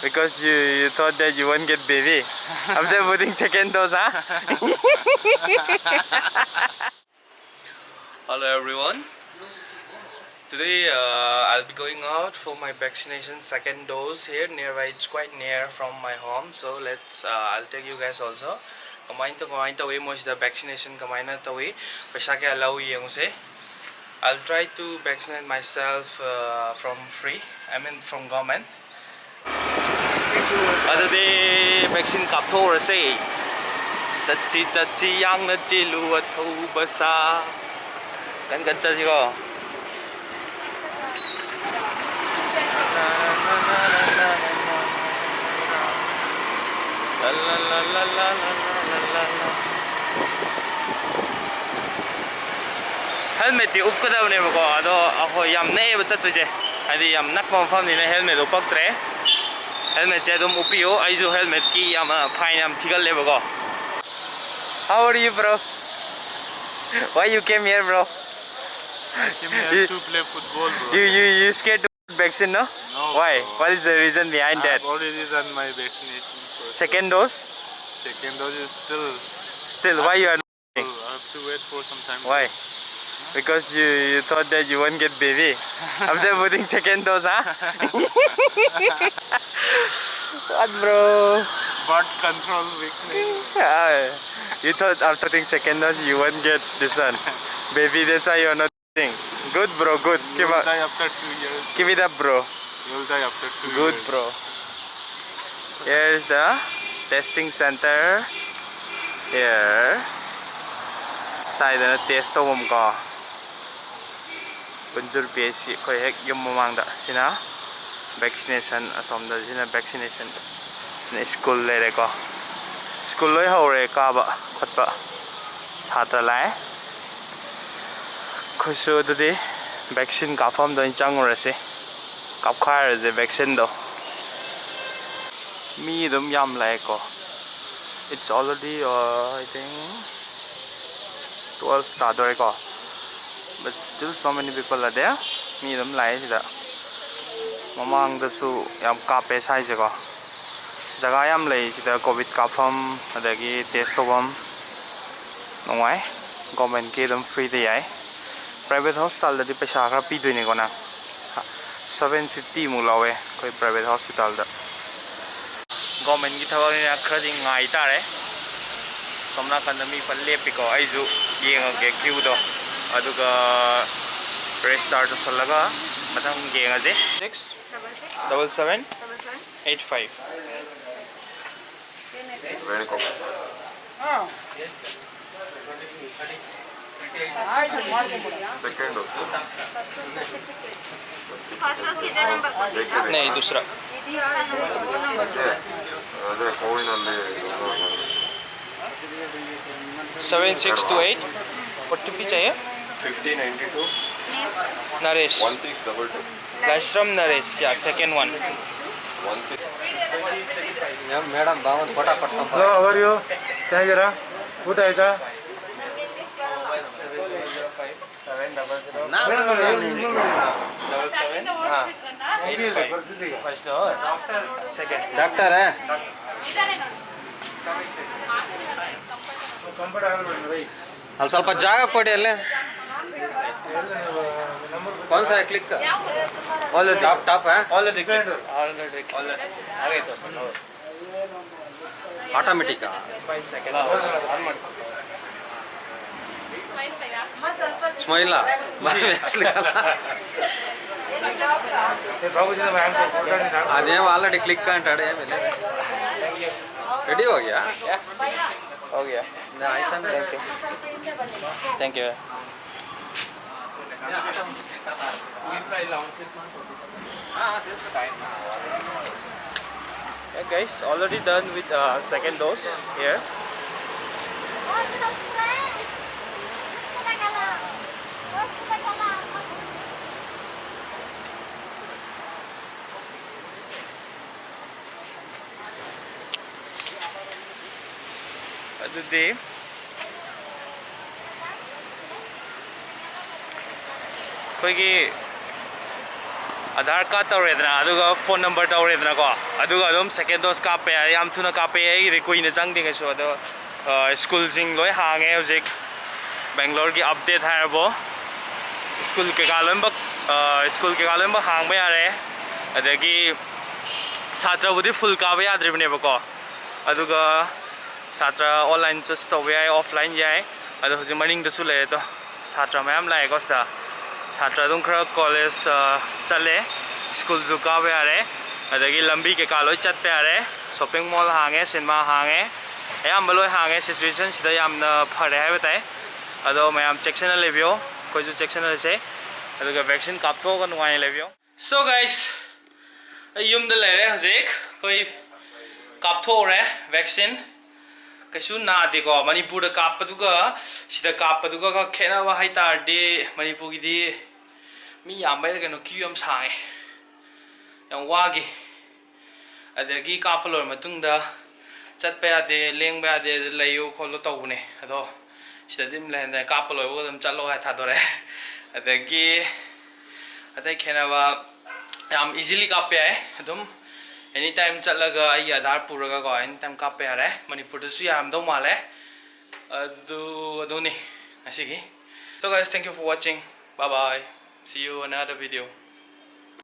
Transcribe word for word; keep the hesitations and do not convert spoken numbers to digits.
Because you, you thought that you won't get baby after putting second dose, huh? Hello everyone. Today uh, I'll be going out for my vaccination second dose here nearby. It's quite near from my home, so let's uh, I'll take you guys also. ꯀꯃꯥꯏꯅ ꯇꯧ ꯀꯃꯥꯏꯅ ꯇꯧꯏ ꯃꯣꯏꯁꯤꯗ vaccination ꯀꯃꯥꯏꯅ ꯇꯧꯏ, ꯄꯩꯁꯥ ꯀꯌꯥ ꯂꯧꯏ ꯌꯦꯡꯉꯨꯁꯦ. I'll try to vaccinate myself uh, from free, I mean from government. ꯑꯗꯨꯗꯤ vaccine ꯀꯥꯞꯊꯣꯛꯎꯔꯁꯦ꯫ ꯆꯠꯁꯤ ꯆꯠꯁꯤ ꯌꯥꯡꯅ ꯆꯦꯜꯂꯨ ꯑꯊꯧꯕ ꯁꯥ꯫ ꯀꯟ ꯀꯟ ꯆꯠꯁꯤꯀꯣ꯫ Helmetꯇꯤ ꯎꯞꯀꯗꯕꯅꯦꯕꯀꯣ, ꯑꯗꯣ ꯑꯩꯈꯣꯏ ꯌꯥꯝ ꯅꯛꯑꯦꯕ ꯆꯠꯇꯣꯏꯁꯦ, ꯍꯥꯏꯗꯤ ꯌꯥꯝ ꯅꯛꯄ ꯃꯐꯝꯅꯤꯅ helmet ꯎꯞꯄꯛꯇ꯭ꯔꯦ꯫ Helmetꯁꯦ ꯑꯗꯨꯝ ꯎꯞꯄꯤꯌꯨ꯫ ꯑꯩꯁꯨ helmetꯀꯤ ꯌꯥꯝꯅ fine ꯌꯥꯝ ꯊꯤꯒꯜꯂꯦꯕꯀꯣ꯫ How are you, bro? Why you came here, bro? I came here You- to play football, bro. You you you scared to vaccine, no? No, Why? Bro. What is the reason behind that? I've already done my vaccination first. Second dose? Second dose is still. Still, why you are? I have to wait for some time. Why? Because you, you thought that you won't get baby after putting second dose, huh? What, bro? Birth control vaccination. Ah, you thought after putting second dose you won't get this one, baby. That's why you're not. Good, bro, good. Keep up. You'll die after two years. Keep it up, bro. You'll die after two years. Good, bro. Here's the testing center. Here. ꯁ꯭ꯋꯥꯏꯗꯅ test ꯇꯧꯐꯝ ꯀꯣ꯫ ꯀꯨꯟꯖꯨꯔ P H C ꯑꯩꯈꯣꯏ ꯍꯦꯛ ꯌꯨꯝ ꯃꯃꯥꯡꯗ꯫ ꯁꯤꯅ vaccination, ꯑꯁꯣꯝꯗ ꯁꯤꯅ vaccination꯫ ꯁꯤꯅ school ꯂꯩꯔꯦꯀꯣ꯫ School ꯂꯣꯏ ꯍꯧꯔꯦ ꯀꯥꯕ ꯈꯣꯠꯄ꯫ ꯁꯥꯇ꯭ꯔ ꯂꯥꯛꯑꯦ꯫ ꯑꯩꯈꯣꯏꯁꯨ ꯑꯗꯨꯗꯤ vaccine ꯀꯥꯞꯐꯝꯗ ꯑꯣꯏꯅ ꯆꯪꯉꯨꯔꯁꯤ꯫ ꯀꯥꯞꯈꯥꯏꯔꯁꯦ vaccineꯗꯣ꯫ ꯃꯤ ꯑꯗꯨꯝ ꯌꯥꯝ ꯂꯥꯛꯑꯦꯀꯣ꯫ It's already, uh, I think, twelve ꯇꯥꯗꯣꯔꯦꯀꯣ꯫ But still so many people are there. ꯃꯤ ꯑꯗꯨꯝ ꯂꯥꯛꯑꯦ ꯁꯤꯗ꯫ ꯃꯃꯥꯡꯗꯁꯨ ꯌꯥꯝ ꯀꯥꯞꯄꯦ ꯁ꯭ꯋꯥꯏꯁꯦꯀꯣ꯫ ꯖꯒꯥ ꯌꯥꯝ ꯂꯩ ꯁꯤꯗ, ꯀꯣꯚꯤꯠ ꯀꯥꯞꯐꯝ, ꯑꯗꯒꯤ ꯇꯦꯁ ꯇꯧꯐꯝ꯫ ꯅꯨꯡꯉꯥꯏ꯫ ꯒꯣꯔꯃꯦꯟꯒꯤ ꯑꯗꯨꯝ ꯐ꯭ꯔꯤꯗ ꯌꯥꯏ꯫ ꯄ꯭ꯔꯥꯏꯚꯦꯠ ꯍꯣꯁꯄꯤꯇꯥꯜꯗꯗꯤ ꯄꯩꯁꯥ ꯈꯔ ꯄꯤꯗꯣꯏꯅꯤꯀꯣ ꯅꯪ꯫ ꯁꯚꯦꯟ ꯐꯤꯐꯇꯤꯃꯨꯛ ꯂꯧꯋꯦ ꯑꯩꯈꯣꯏ ꯄ꯭ꯔꯥꯏꯚꯦꯠ ꯍꯣꯁꯄꯤꯇꯥꯜꯗ꯫ ꯒꯣꯔꯃꯦꯟꯒꯤ ꯊꯕꯛꯅꯤꯅ ꯈꯔꯗꯤ ꯉꯥꯏ ꯇꯥꯔꯦ꯫ ꯁꯣꯝ ꯅꯥꯀꯟꯗ ꯃꯤ ꯐꯖꯅ ꯂꯦꯞꯄꯤꯀꯣ꯫ ꯑꯩꯁꯨ ꯌꯦꯡꯉꯒꯦ ꯀ꯭ꯌꯨꯗꯣ, ꯑꯗꯨꯒ ꯔꯦꯖꯤꯁꯇꯥꯔ ꯇꯧꯁꯜꯂꯒ ꯃꯊꯪ ꯌꯦꯡꯉꯁꯦ꯫ Six double seven eight five. Very common. Second. First dose ಇದೇ ನಂಬರ್ ಕೊಡಿ. नहीं, दूसरा। ಅದೇ ಅದೇ ಕೋವಿನಲ್ಲಿ. Seven six two eight. O T P चाहिए। Fifty ninety two Naresh. one six double two. Laishram Naresh, या, second one. One six. Madam ಬಾವನ್ ಫೋಟೋ ಪಡ್ಕೊಂಡ್ ಹಲೋ, ಅವರ್ ಯು? ಹೇಗಿದ್ದೀರಾ? ಊಟ ಆಯ್ತಾ? डबल सेवन, हाँ। First, second. ಡಾಕ್ಟರ್, ಅಲ್ಲಿ ಸ್ವಲ್ಪ ಜಾಗ ಕೊಡಿ ಅಲ್ಲೇ. कौन सा है? क्लिक. ऑलरेडी। टॉप, टॉप है. Already click. Already click. Already. आगे तो। ऑटोमेटिक. सेकंड। ऑन ಮಾಡ್ಕೊ। ಸ್ಮೈಲಾ? ಅದೇನು ಆಲ್ರೆಡಿ ಕ್ಲಿಕ್ ಅಂಟಾಡು. ಏನು ರೆಡಿ ಹೋಗ್ಯಾ? हो गया। Thank you. Thank you. Yeah, guys, already done with uh, second dose here. ꯑꯗꯨꯗꯤ ꯑꯩꯈꯣꯏꯒꯤ ꯑꯙꯥꯔ ꯀꯥꯔꯗ ꯇꯧꯔꯦꯗꯅ, ꯑꯗꯨꯒ ꯐꯣꯟ ꯅꯝꯕꯔ ꯇꯧꯔꯦꯗꯅꯀꯣ, ꯑꯗꯨꯒ ꯑꯗꯨꯝ ꯁꯦꯀꯦꯟ ꯗꯣꯁ ꯀꯥꯞꯄ ꯌꯥꯔꯦ꯫ ꯌꯥꯝ ꯊꯨꯅ ꯀꯥꯞꯄꯛꯑꯦ, ꯑꯩꯒꯤꯗꯤ ꯀꯨꯏꯅ ꯆꯪꯗꯦ ꯀꯩꯁꯨ꯫ ꯑꯗꯣ ꯁ꯭ꯀꯨꯜꯁꯤꯡ ꯂꯣꯏ ꯍꯥꯡꯉꯦ ꯍꯧꯖꯤꯛ꯫ ꯕꯦꯡꯒ꯭ꯂꯣꯔꯒꯤ ꯑꯞꯗꯦꯠ ꯍꯥꯏꯔꯕꯣ, ꯁ꯭ꯀꯨꯜ ꯀꯩꯀꯥ ꯂꯣꯏꯅꯃꯛ, ꯁ꯭ꯀꯨꯜ ꯀꯩꯀꯥ ꯂꯣꯏꯅꯃꯛ ꯍꯥꯡꯕ ꯌꯥꯔꯦ꯫ ꯑꯗꯒꯤ ꯁꯥꯇ꯭ꯔꯕꯨꯗꯤ ꯐꯨꯜ ꯀꯥꯕ ꯌꯥꯗ꯭ꯔꯤꯕꯅꯦꯕꯀꯣ, ꯑꯗꯨꯒ ꯁꯥꯇ꯭ꯔ ꯑꯣꯟꯂꯥꯏꯟ ꯆꯨꯁ ꯇꯧꯕ ꯌꯥꯏ, ꯑꯣꯐꯂꯥꯏꯟ ꯌꯥꯏ꯫ ꯑꯗꯣ ꯍꯧꯖꯤꯛ ꯃꯅꯤꯡꯗꯁꯨ ꯂꯩꯔꯦ꯫ ꯑꯗꯣ ꯁꯥꯇ꯭ꯔ ꯃꯌꯥꯝ ꯂꯥꯛꯑꯦꯀꯣ ꯁꯤꯗ꯫ ꯁꯥꯇ꯭ꯔ ꯑꯗꯨꯝ ꯈꯔ ꯀꯣꯂꯦꯖ ꯆꯠꯂꯦ, ꯁ꯭ꯀꯨꯜꯁꯨ ꯀꯥꯕ ꯌꯥꯔꯦ, ꯑꯗꯒꯤ ꯂꯝꯕꯤ ꯀꯩꯀꯥ ꯂꯣꯏ ꯆꯠꯄ ꯌꯥꯔꯦ꯫ ꯁꯣꯞꯄꯤꯡ ꯃꯣꯜ ꯍꯥꯡꯉꯦ, ꯁꯤꯅꯦꯃꯥ ꯍꯥꯡꯉꯦ, ꯑꯌꯥꯝꯕ ꯂꯣꯏ ꯍꯥꯡꯉꯦ꯫ ꯁꯤꯆꯨꯋꯦꯁꯟꯁꯤꯗ ꯌꯥꯝꯅ ꯐꯔꯦ ꯍꯥꯏꯕ ꯇꯥꯏ꯫ ꯑꯗꯣ ꯃꯌꯥꯝ ꯆꯦꯛꯁꯤꯟꯅ ꯂꯩꯕꯤꯌꯣ, ꯑꯩꯈꯣꯏꯁꯨ ꯆꯦꯛꯁꯤꯟꯅ ꯂꯩꯁꯦ꯫ ꯑꯗꯨꯒ ꯚꯦꯛꯁꯤꯟ ꯀꯥꯞꯊꯣꯛꯑꯒ ꯅꯨꯡꯉꯥꯏꯅ ꯂꯩꯕꯤꯌꯣ꯫ So guys, ꯑꯩ ꯌꯨꯝꯗ ꯂꯩꯔꯦ ꯍꯧꯖꯤꯛ꯫ ꯑꯩꯈꯣꯏ ꯀꯥꯞꯊꯣꯛꯎꯔꯦ ꯚꯦꯛꯁꯤꯟ꯫ ꯀꯩꯁꯨ ꯅꯥꯗꯦꯀꯣ꯫ ꯃꯅꯤꯄꯨꯔꯗ ꯀꯥꯞꯄꯗꯨꯒ ꯁꯤꯗ ꯀꯥꯞꯄꯗꯨꯒ ꯈꯔ ꯈꯦꯠꯅꯕ ꯍꯥꯏ ꯇꯥꯔꯗꯤ, ꯃꯅꯤꯄꯨꯔꯒꯤꯗꯤ ꯃꯤ ꯌꯥꯝꯕꯩꯔ ꯀꯩꯅꯣ ꯀ꯭ꯌꯨ ꯌꯥꯝ ꯁꯥꯡꯉꯦ, ꯌꯥꯝ ꯋꯥꯈꯤ꯫ ꯑꯗꯒꯤ ꯀꯥꯞꯄ ꯂꯣꯏꯔ ꯃꯇꯨꯡꯗ ꯆꯠꯄ ꯌꯥꯗꯦ, ꯂꯦꯡꯕ ꯌꯥꯗꯦ, ꯑꯗꯨ ꯂꯩꯌꯣ ꯈꯣꯠꯂꯣ ꯇꯧꯕꯅꯦ꯫ ꯑꯗꯣ ꯁꯤꯗꯗꯤ ꯑꯗꯨꯝ ꯂꯩꯍꯟꯗ꯭ꯔꯦ, ꯀꯥꯞꯄ ꯂꯣꯏꯕꯒ ꯑꯗꯨꯝ ꯆꯠꯂꯣ ꯍꯥꯏ ꯊꯥꯗꯣꯔꯛꯑꯦ꯫ ꯑꯗꯒꯤ ꯑꯇꯩ ꯈꯦꯠꯅꯕ, ꯌꯥꯝ ꯏꯖꯤꯂꯤ ꯀꯥꯞꯄ ꯌꯥꯏ꯫ ꯑꯗꯨꯝ ꯑꯦꯅꯤ ꯇꯥꯏꯝ ꯆꯠꯂꯒ ꯑꯩꯒꯤ ꯑꯙꯥꯔ ꯄꯨꯔꯒꯀꯣ, ꯑꯦꯅꯤ ꯇꯥꯏꯝ ꯀꯥꯞꯄ ꯌꯥꯔꯦ꯫ ꯃꯅꯤꯄꯨꯔꯗꯁꯨ ꯌꯥꯔꯝꯗꯧ ꯃꯥꯜꯂꯦ꯫ ꯑꯗꯨ ꯑꯗꯨꯅꯤ ꯉꯁꯤꯒꯤ꯫ So guys, thank you for watching. Bye bye. See you another video.